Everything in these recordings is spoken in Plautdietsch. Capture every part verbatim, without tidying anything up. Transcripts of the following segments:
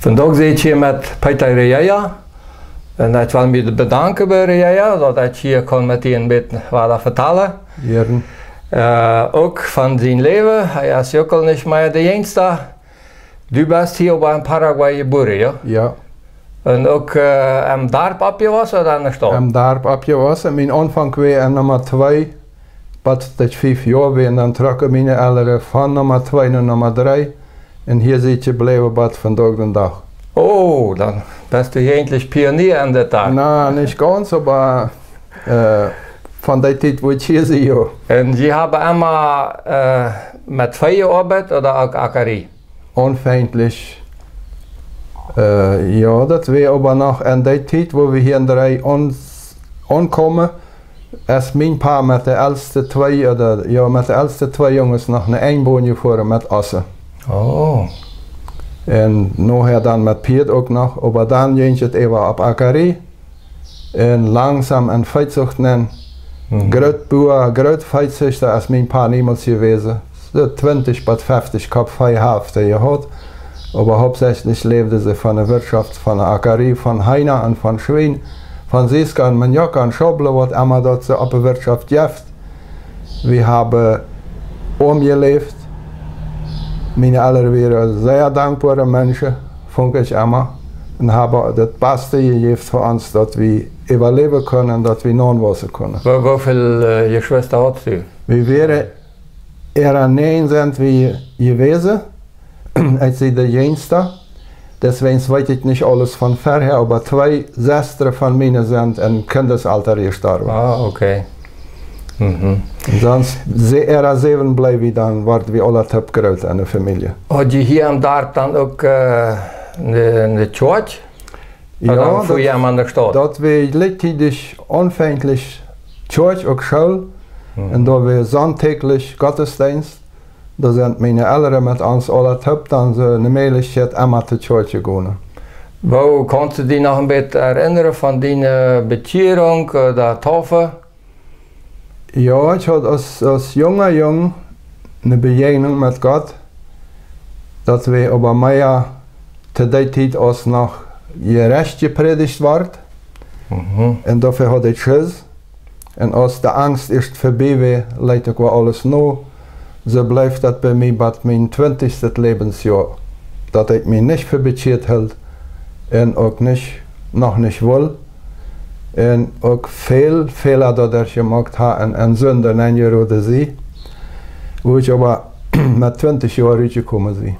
Vondoag sit ekj hia met Peter Reyeja. Un ekj well mie bedanken bie Reyeja, daut ekj hia kaun met die een bät wada vetalen. Jiern. Eh, uk von sien Läwen. Hee es uk aul nich mea de jinjsta. Du best hia oba en Paraguay jebuaren, jo? Jo. Un uk, eh, em Darp oppjewossen ooda en de Staut? Em Darp oppjewossen. Mien Aunfank wia en Numma twee, bat ekj fief Joa wia, un dan trocken miene Elren von Numma twee no Numma dree. Un hia sie ekj jebläwen bat vondoag dän Dach. Oh, dan best du eejentlich Pionier en dit Darp. Na, nich gaunz, oba, eh, von dee Tiet, wua ekj hia sie, jo. Un jie haben emma, eh, met Vee jeoabeit ooda uk Ackerie? Aunfänglich, eh, jo, daut wia oba noch en dee Tiet, wua wie hia en Dree ons-, aunkamen, es mien Pa met de elste twee, ooda, jo, met de elste twee Junges no ne Enjboon jefoaren met Ossen. Oh. Un nohäa dan met Pieed uk noch, oba dan jinkj et äwa opp Ackerie. Un langsom en Veezucht nenn. Mhm. Groot Bua, groot Veezüchter es mien Pa niemols jewast. Soo twintich bat feftich Kopp Vee haft hee jehaut. Oba hauptsächlich läwden see von de Wirtschaft, von de Ackerie, von Heena un von Schwien, von Sieska un Manioka un Schaublen, waut emma daut soo opp de Wirtschaft jeft. Wie haben oam jeläft. Miene Elren wieren sea dankboare Menschen, funk ekj emma. Un haben daut Baste jejäft fa ons, daut wie äwaläwen kunnen, daut wie nohn wausen kunnen. Woo, woo väl, eh, Jeschwista haudst du? Wie wieren äare näajen sent wie jewast. Ekj sie de jinjsta. Deswäajen weet ekj nich aules von verhäa, oba twee Sestren von miene sent em Kindesalter jestorwen. Ah, okay. Mhm. Sonst se-, äare säwen bleewen wie dan, worden wie aule toop groot en de Famielje. Haud jie hia em Darp dan uk, eh, ne, ne Kjoakj? Jo, dan fua jie emma en de Staut? Daut wia jlikjtiedich aunfänglich Kjoakj uk School. Mhm. Un doa wia sonntäglich Gottesdienst. Doa sent miene Elren met ons aule toop dan soo ne Mäajlichkjeit emma to Kjoakj jegonen. Woo kaust du die noch een bät erinnern von diene Bekjierunk, eh, de Taufe? Jo, ekj haud aus, aus junga Jung ne Bejäajnunk met Gott, daut wia oba mea to dee Tiet aus noch jerecht jeprädicht wort. Mhm. Un doafäa haud ekj Schus. Un aus de Angst ieescht verbie wia, leet ekj wada aules no. Soo bleef daut bie mie bat mien twintichstet Läwensjoa, daut ekj mie nich fa bekjieet hilt un uk nich, noch nich wull. Un uk väl Fäla doaderch jemoakt ha un en Sind nenjeroden sie, wua ekj oba met twintich Joa rutjekomen sie.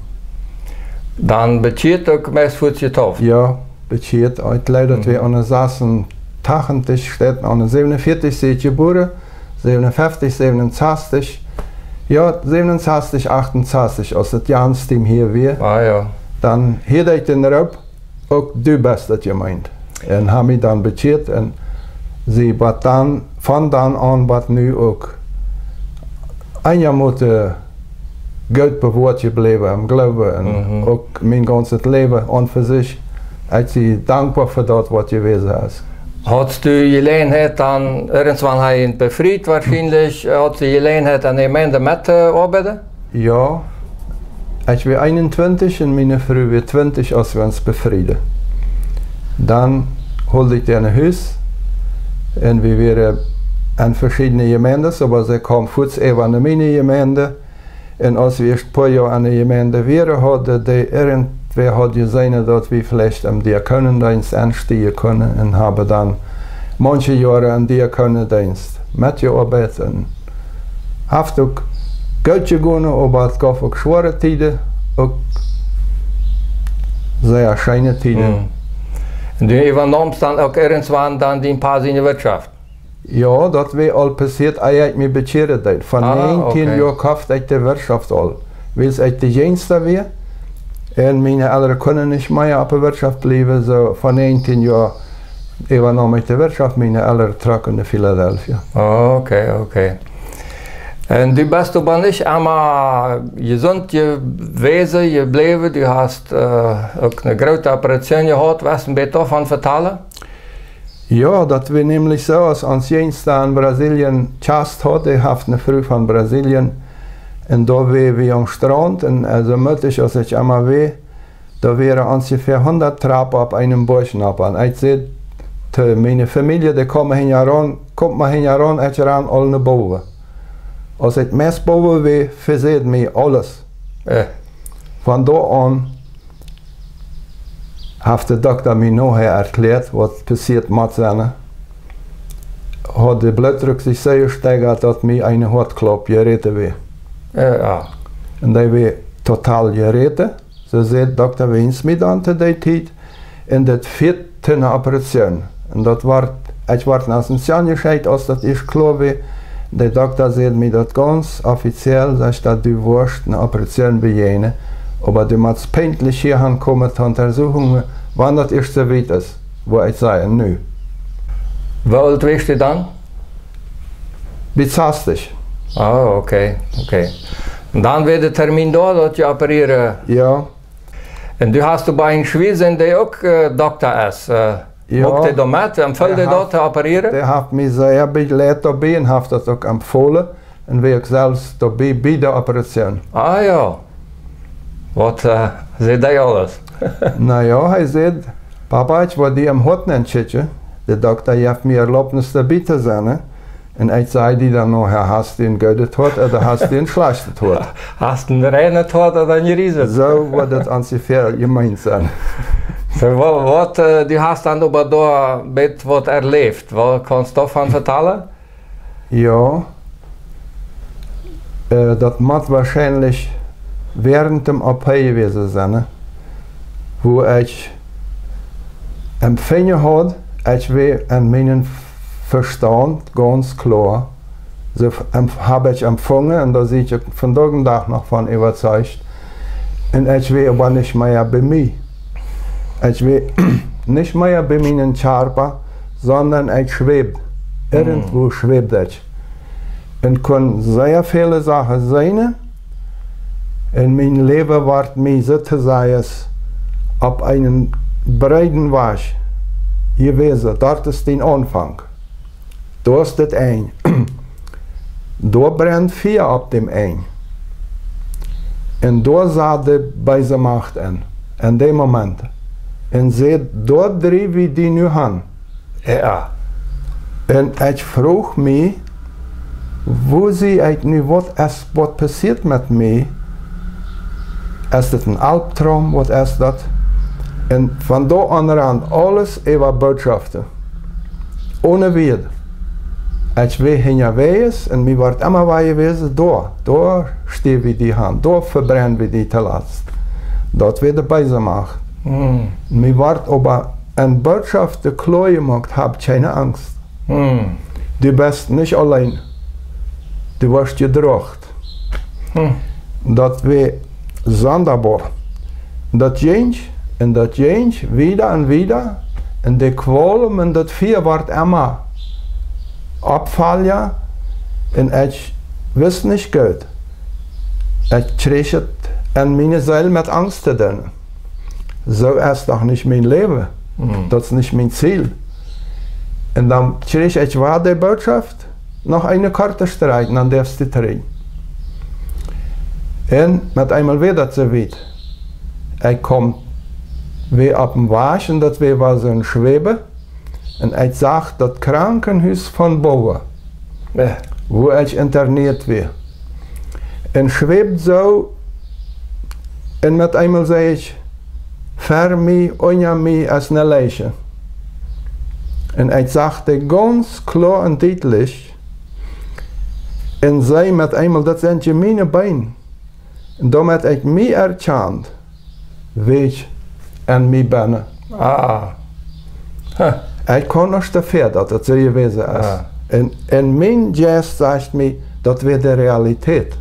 Dan bekjieet uk meist fuats jetauft? Jo, bekjieet. Ekj jleew daut wia aune sasuntachentich, steit aune säwenunvieetich sie ekj jebuaren, säwenunfeftich, säwenunsastich. Jo, säwenunsastich, achtunsastich, aus daut Jan Stim hia wia. Ah, jo. Dan hieed ekj dän Roop, uk du best daut jemeent. Un ha mie dan bekjieet un sie bat dan, von dan aun bat nu uk eenjamoten goot bewoat jebläwen em Gloowen un uk mien gaunzet Läwen aun fa sich. Ekj sie dankboa fa daut, waut jewast es. Haudst du Jeläajenheit dan, irjentwan hee befriet woarschienlich, haudst du Jeläajenheit en de Jemeent met to oabeiden? Jo, ekj wia eenuntwintich un miene Fru wia twintich, aus wie ons befrieden. Dan hold ekj dee no Hus un wie wieren en veschiedne Jemeenden, oba see kaum fuats äwa no miene Jemeend. Un aus wie ieescht poa Joa en de Jemeend wieren, haud dee irjentwäa haud jeseenen, daut wie veleicht em Diakonendeenst enstiejen kunnen un haben dan maunche Joaren em Diakonendeenst metjeoabeit un haft uk goot jegonen, oba et gauf uk schwoare Tieden, uk sea scheene Tieden. Mhm. Un du äwanaumst dan uk irjentwan dan dien Pa siene Wirtschaft? Jo, daut wia aul passieet, ea ekj mie bekjieren deed. Von näajentieen Joa koft ekj de Wirtschaft aul. Wiels ekj de Jinjsta wia un miene Elren kunnen nich mea opp de Wirtschaft bliewen, soo von näajentieen Joa äwanaum ekj de Wirtschaft, miene Elren trocken no Philadelphia. Okay, okay. Un du best oba nich emma jesunt jewast, jebläwen, du hast, eh, uk ne groote Operation jehaut, woascht een bät doavon vetalen? Jo, daut wia nämlich soo, aus ons Jinjsta en Brasilien Kjast haud, dee haft ne Fru von Brasilien, un doa wia wie aum Straunt, un, eh, soo muttich aus ekj emma wia, Doa wieren onjefäa hundat Trapen opp eenem Boajch nopp. Un ekj säd to miene Famielje, dee komen hinjaraun, komt mau hinjaraun, ekj ran aul no bowen. Aus ekj meist bowen wia, vesäd mie aules. Von doa aun haft de Dokta mie nohäa erkjläat, waut passieet mott sennen. Haud de Blootdruck sikj soo jesteigat, daut mie een Hoatklop jeräten wia. Un dee wia total jeräten. Soo säd Dokta Wiens mie dan to dee Tiet, un daut fieet to ne Operation. Un daut wort, ekj wort no Asunción jeschekjt, aus daut ieescht kloa wia. De Dokta säd mie daut gaunz offiziell, sajcht, daut du woascht ne Operation bejäajnen, oba du motst pintlich hia aunkomen to Untersuchungen, wan daut ieescht soo wiet es, woo ekj saj, nu. Woo oolt wieescht du dan? Bie sastich. Oh, okay, okay. Un dan wia de Termin doa, daut jie operieren. Jo. Un du hast doa bie een Schwiesä, dee uk Dokta es. Mucht dee doa met, empfool dee daut to operieren? Dee haft mie sea bejleit doabie un haft daut uk empfohlen. Un wia uk selfst doabie bie de Operation. Ah jo. Waut säd dee aules? Na jo, hee säd: Papa, ekj woa die em Hoat nenkjikjen. De Dokta jeft mie Erlaubnis doabie to sennen. Un ekj saj die dan noch: Hast du een goodet Hoat ooda hast du een schlajchtet Hoat? Hast du een reinet Hoat ooda een jrieset? Soo woat daut onjefäa jemeent sennen. Soo, waut, du hast dan oba doa bät waut erläft. Waut kaust doavon vetalen? Jo, daut mott woascheinlich wäarent dem OP jewast sennen, wua ekj empfungen haud, ekj wia en mienen Vestaunt gaunz kloa. Soo hab ekj empfungen, un doa sie ekj vondoag dän Dach noch von äwazeicht. Un ekj wia oba nich mea bie mie. Ekj wia nich mea bie mienen Kjarpa, sonda ekj schwäwd. Irjentwua schwäwd ekj. Un kunn sea väle Sachen seenen. Un mien Läwen wort mie, soo to sajen, opp eenen breeden Wajch jewast. Daut es dän Aunfank. Doa es daut Enj. Doa brennt Fia opp däm Enj. Un doa sad de beese Macht en, en däm Moment. Un säd: Doa driew wie die nu han. Un ekj fruach mie, wua sie ekj nu, waut es, waut passieet met mie? Es daut een Albtraum, waut es daut? Un von doa aun rand aules äwa Bootschoften. One Wieed. Ekj wia hinjawäajes un mie wort emma wada jewast: Doa, doa stiew wie die han, doa vebrenn wie die toolatst. Daut wia de beese Macht. Mie wort oba en Bootschoften kloa jemoakt: Hab kjeene Angst. Du best nich auleen. Du woascht jedroagen. Daut wia sondaboa. Daut jinkj un daut jinkj, wieda un wieda. Un de Kwaulem un daut Fia wort emma oppfalja. Un ekj wist nich goot. Ekj kjrieech et en miene Seel met Angst to doonen. Soo es doch nich mien Läwen. Daut es nich mien Ziel. Un dan kjrieech ekj wada de Bootschoft: Noch eene korte Strakj, dan darfst du trigj. Un met eemol wia daut soo wiet. Ekj kaum wada opp dän Wajch un daut wia, wia soo een Schwäwen. Un ekj sach daut Krankenhus von bowen, wua ekj interniert wia. Un schwäwd soo, un met eemol see ekj ver mie, unja mie es ne Leich. Un ekj sach dee gaunz kloa un dietlich. Un see met eemol: Daut sent je miene Been. Un doamet ekj mie erkjand, wia ekj en mie bennen. Ekj kaun nuscht doafäa, daut daut soo jewast es. Un, un mien Jeist sajcht mie, daut wia de Realität.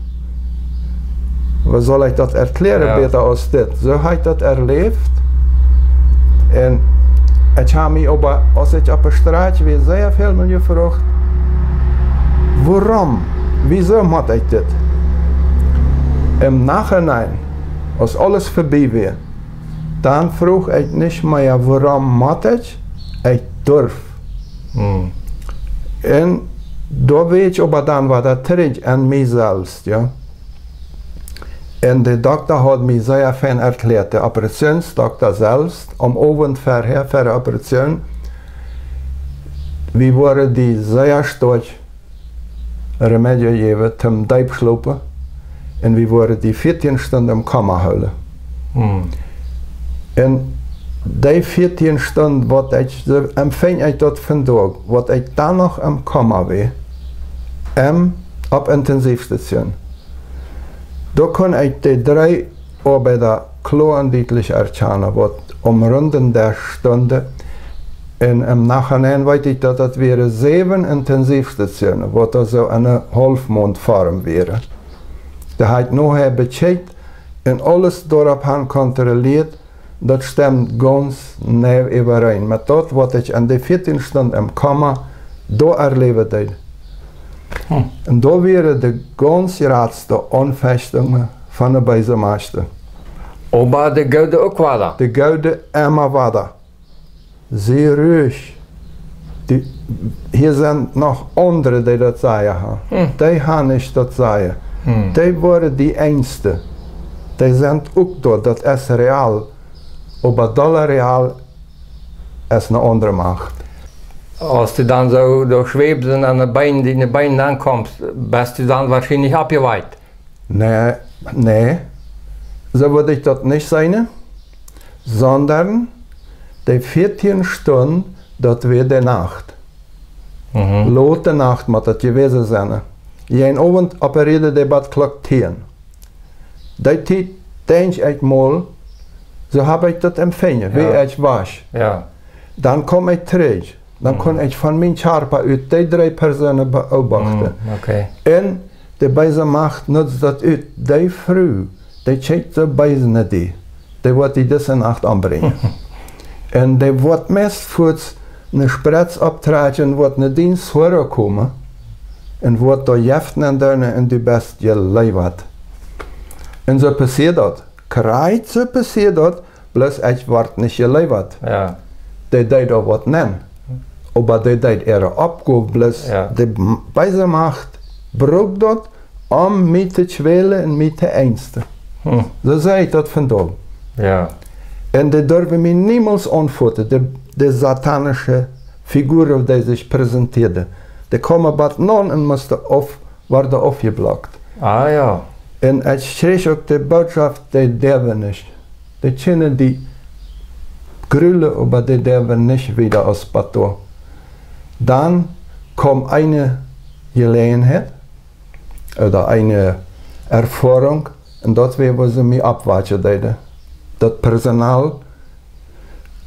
Woo saul ekj daut erkjläaren, bäta aus dit? Soo hab ekj daut erläft. Un ekj hab mie oba, aus ekj opp de Strakj wia, sea väl mol jefroacht: Wuarom? Wiesoo mott ekj dit? Em Nachhinein, aus aules verbie wia, dan fruach ekj nich mea: Wuarom mott ekj? Ekj durf. Un doa wia ekj oba dan wada trigj en mie selfst, jo. Un de Dokta haud mie sea fein erkjläat, de Operationsdokta selfst, aum Owent verhäa, ver de Operation, wie woaren die sea stoakj Remedio jäwen toom deep schlopen, un wie woaren die vieetieen Stunden em Koma hoolen. Hm. Un dee vieetieen Stunden, waut ekj, soo empfing ekj daut vondoag, waut ekj dan noch em Koma wia, em, opp Intensivstation. Doa kunn ekj de dree Oabeida kloa un dietlich erkjanen, waut aum Runden Desch stunden. Un em Nachhinein weet ekj, daut daut wieren säwen Intensivstationen, waut doa soo enne Haulfmond Form wieren. Dee haud ekj nohäa bekjikjt un aules doaropp han kontrolliert, daut stemd gaunz jeneiw äwareen met daut, waut ekj en de vieetieen Stunden em Koma doa erläwen deed. Hm. Un doa wieren de gaunz jratste Aunfechtungen von de beese Macht. Oba de Goode uk wada. De Goode emma wada. Sie ruhig. Die, hia sent noch aundre, dee daut sajen han. Hm. Dee han nich daut sajen. Hm. Dee woaren die eensje. Dee sent uk doa, daut es real. Oba dolla real es eene aundre Macht. Aus du dan soo doa schwäwst un aun de Been, diene Been aunkomst, best du dan woarschienlich oppjewakjt? Nä, nä. Soo wudd ekj daut nich sajen, sonda de vieetieen Stunden, daut wia de Nacht. Mhm. Lote Nacht mott daut jewast sennen. Jäajen Owent operieeden dee bat Klock tieen. Dee Tiet denkj ekj mol, soo hab ekj daut empfungen, woo ekj wia. Jo. Dan kjeem ekj trigj. Dan kunn ekj von mien Kjarpa ut dee dree Persoonen beobachten. Mm, okay. Un de beese Macht nutzt daut ut. Dee Fru, dee kjikjt soo bees no die. Dee woat die dise Nacht ombrinjen. Un dee woat meist fuaz eene Spretz opptrakjen, woat no dien Hoat komen un woat doa Jeft nenn doonen un du best jeläwat. Un soo passieed daut. Krakjt soo passieed daut, bloos ekj wort nich jeläwat. Jo. Dee deed doa waut nenn. Oba dee deed äare Oppgow, bloos jo. De m-, beese Macht brukt daut, om mie to kjwälen un mie to enjsten. Hm. Soo saj ekj daut vondoag. Jo. Un dee durwen mie niemols aunfoten, de, de satanische Figuren, dee sikj präsentieeden. Dee kjeemen bat no un musten auf worden aufjeblockt. Ah, jo. Un ekj kjrieech uk de Bootschoft, dee derwen nich. Dee kjennen die grulen, oba dee derwen nich wieda aus bat doa. Dan kjeem eene Jeläajenheit ooda eene Erfoarunk, un daut wia, woo see mie oppwakjen deeden. Daut Personal,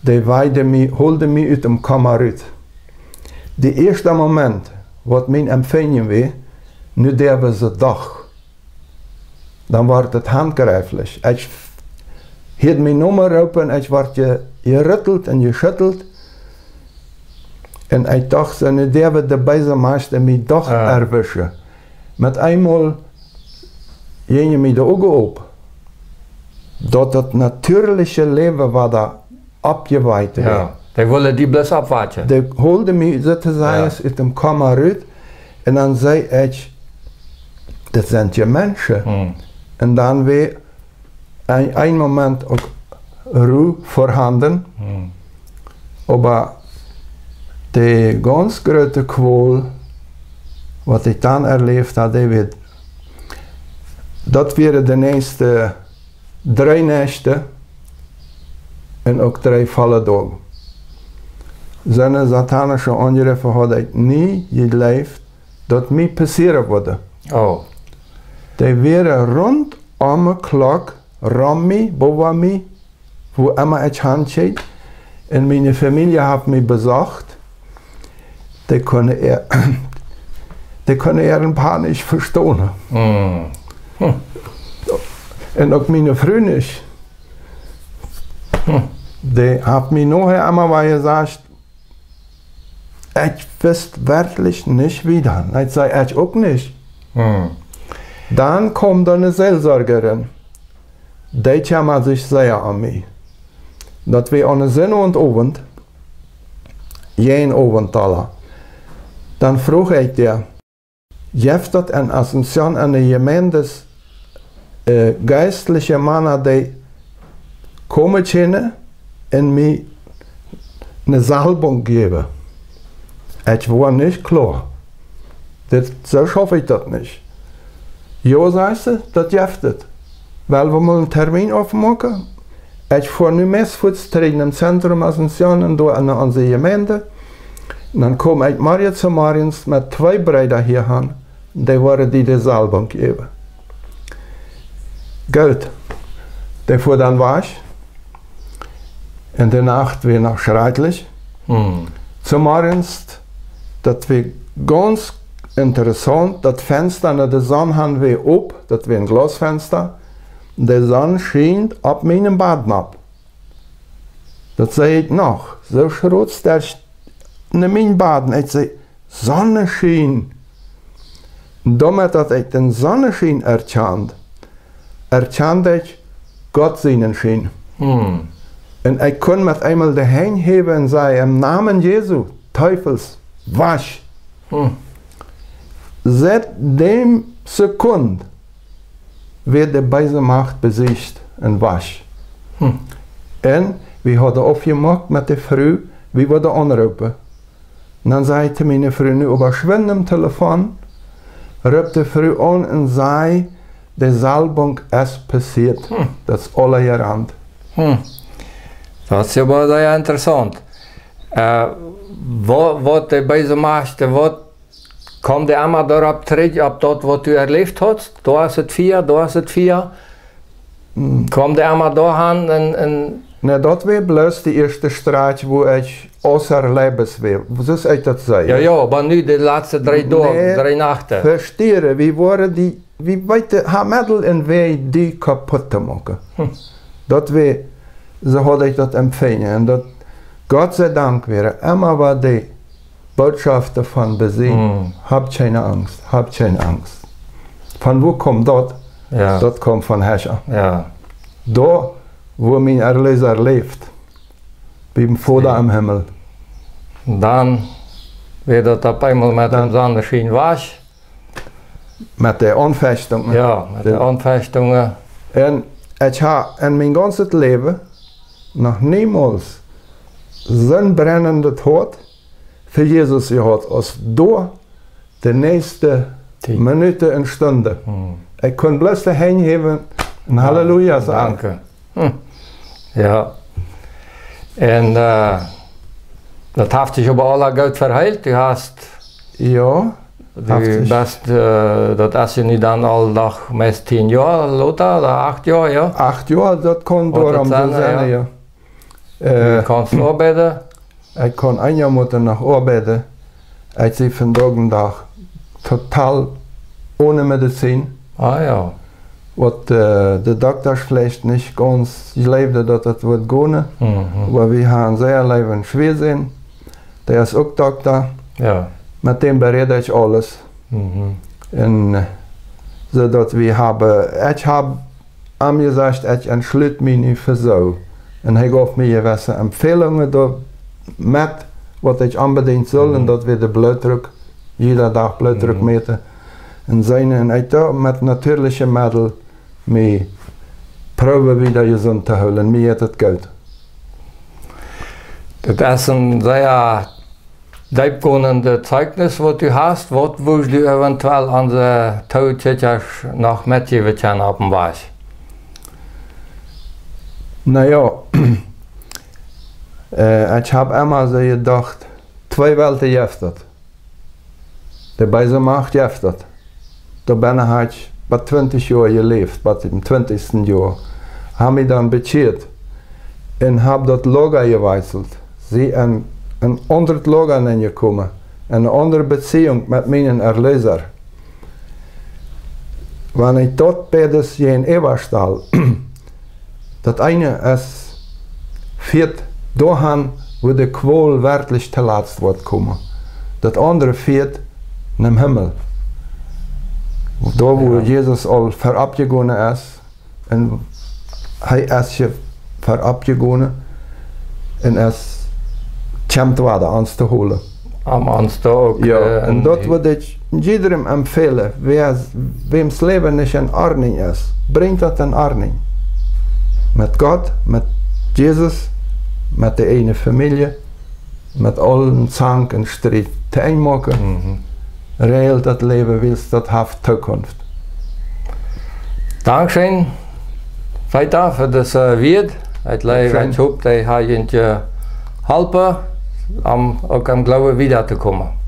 dee weiden mie, hoolden mie ut däm Koma rut. De ieeschte Moment, waut mien Empfinjen wia, nu derwen see doch. Dan wort et handgreiflich. Ekj hieed mienen Nomen roopen, ekj wort je-, jerüttelt un jeschüttelt. Un ekj docht, soo, nu derwen de beese Macht mie doch jo. Erwischen. Met eemol jinjen mie de Uagen op, daut daut natieeliche Läwen wada oppjewakjt wia. Jo, dee wullen die bloos oppwakjen. Dee hoolden mie, soo to sajen, jo. Ut däm Koma rut. Un dan säd ekj, daut sent je Menschen. Hm. Un dan wia een, een Moment uk Ruh vorhanden. Hm. Oba de gaunz groote Kwol, waut ekj dan erläft haud, dee wia, daut wieren de näakjste dree Nacht un uk dree volle Doag. Soone satanische Aunjreffe haud ekj nie jejleeft, daut mie passieren wudd. Oh. Dee wieren rund om de Klock, rom mie, bowa mie, wua emma ekj han kjikjt. Un miene Famielje haft mie besocht. Dee kunnen äa-, dee kunnen äaren Pa nich vestonen. Mm. Hm. Un uk miene Fru nich. Hm. Dee haft mie nohäa emma wada jesajcht, ekj wist werkjlich nich wieda. Ekj säd, ekj uk nich. Hm. Dan kjeem doa eene Seelsorgerin. Dee kjemmad sikj sea om mie. Daut wia aun eenen Sinnowent Owent, jäajen Owent dolla. Dan fruach ekj dee, jeft daut en Asunción en de Jemeent Äh, geistliche Mana, dee komen kjennen un mie ne Salbunk jäwen. Ekj woa nich kloa. Dit, soo schauf ekj daut nich. Jo, sajcht see, daut jeft et. Well wie mol een Termin aufmoaken? Ekj foa nu meist fuaz trigj em Zentrum Asunción un doa aun onse Jemeent. Un dan kom ekj morjen zemorjes met twee Breeda hia aun. Dee woaren die de Salbunk jäwen. Goot. Dee foa dan wajch. Un de Nacht wia noch schrakjlich. Zemorjes, daut wia gaunz interessaunt, daut Fensta no de Sonn han wia op, daut wia een Glausfensta. De Sonn schient opp mienen Bad nopp. Daut säd ekj noch, soo schrot daut no mienen Bad. Ekj säd: Sonneschien. Doamet daut ekj dän Sonneschien erkjand, erkjand ekj Gott sienen Schien. Un ekj kunn met eemol de Henj häwen un säd: Em Namen Jesu, Teufels, wajch. Siet dee Sekund wia de beese Macht besieecht un wajch. Un wie hauden aufjemoakt met de Fru, wie wudden aunroopen. Un dan säd ekj to miene Fru: Nu oba schwind em Telefon, roop de Fru aun un säd: De Salbunk es passieet. Daut es aula jerant. Daut es oba sea interessaunt. Äh, waut, waut de beese Macht, waut, kjemt dee emma doaropp trigj, opp daut, waut du erläft hast? Doa es et Fia, doa es et Fia. Kjemt dee emma doa aun un, un Na, daut wia bloos de ieeschte Strakj, wua ekj außer Leibes wia, soo aus ekj daut säd. Jo, jo, oba nu de latste dree Doag, dree Nachten. Vestehe, wie woaren die, wie weeten, ha Meddel un Wajch, die kaputt to moaken. Daut wia, soo haud ekj daut empfungen. Un daut, Gott sei Dank, wieren emma wada de Bootschoften von Besieg: Hab kjeene Angst, hab kjeene Angst. Von wua kjemt daut? Daut kjemt von Hescha. Doa, wua mien Erleesa läft, biem Voda em Himmel. Dan wia daut opp eemol met dän Sonneschien wajch. Met de Aunfechtungen. Jo, met de Aunfechtungen. Un ekj ha en mien gaunzet Läwen noch niemols soon brennendet Hoat fa Jesus jehaut aus doa de näakjste Minuten un Stunden. Ekj kunn bloos de Henj häwen un Halleluja sajen. Jo. Un, äh, daut haft sikj oba aula goot veheelt. Du hast, jo, du best, äh, daut es je nu dan aul noch meist tieen Joa lota, ooda acht Joa, jo? Acht Joa, daut kaun doaromm sennen, jo. Du kaust oabeiden? Ekj kaun een Joa motten noch oabeiden. Ekj sie vondoag dän Dach total one Medizin. Ah, jo. Waut, äh, de Doktasch veleicht nich gaunz jleewden, daut daut wudd gonen. Oba wie haben sea leewen Schwiasän. Dee es uk Dokta. Jo. Met däm beräd ekj aules. Un, äh, soo daut wie haben, ekj hab am jesajcht, ekj entschlut mie nu fa soo. Un hee jeef mie jewesse Empfehlungen doa met, waut ekj onbedinjt sull, un daut wia de Blootdruck, jieda Dach Blootdruck mäten. Un seenen, un ekj doo met natieeliche Meddel mie proowen wada jesunt to hoolen. Mie jeit et goot. Daut es een sea deepgonende Zeijnis, waut du hast, waut wurscht du eventuell aun de Tookjikjasch noch metjäwen kjennen opp dän Wajch? Na jo, äh, ekj hab emma soo jedocht, twee Welten jeft et. De beese Macht jeft et. Doa bennen hab ekj bie twintich Joa jeläft, bie däm twintichsten Joa. Hab mie dan bekjieet un hab daut Loga jewajchselt. Sie en een aundret Loga nenjekomen, en eene aundre Beziehung met mienen Erleesa. Wan ekj daut beides jäajenäwa stal, daut eene es, fieet doahan, wua de Kwol werkjlich toolatst woat komen. Daut aundre fieet nom Himmel. Doa, wua Jesus aul verop jegonen es. Un hee es je verop jegonen. Un es kjemt wada ons to holen. Om ons doa uk, jo, äh, un daut wudd ekj Jiedrem empfehlen, wäa, wäms Läwen nich en Ordnunk es, brinjt daut en Ordnunk. Met Gott, met Jesus, met de eene Famielje, met aul dän Zank un Striet to Enj moaken. Räajelt daut Läwen, wiels daut haft Tookunft. Dankscheen, Peter, fa dise Wieed. Ekj hop, dee haben junt jeholpen, om uk aum Gloowen wieda to komen.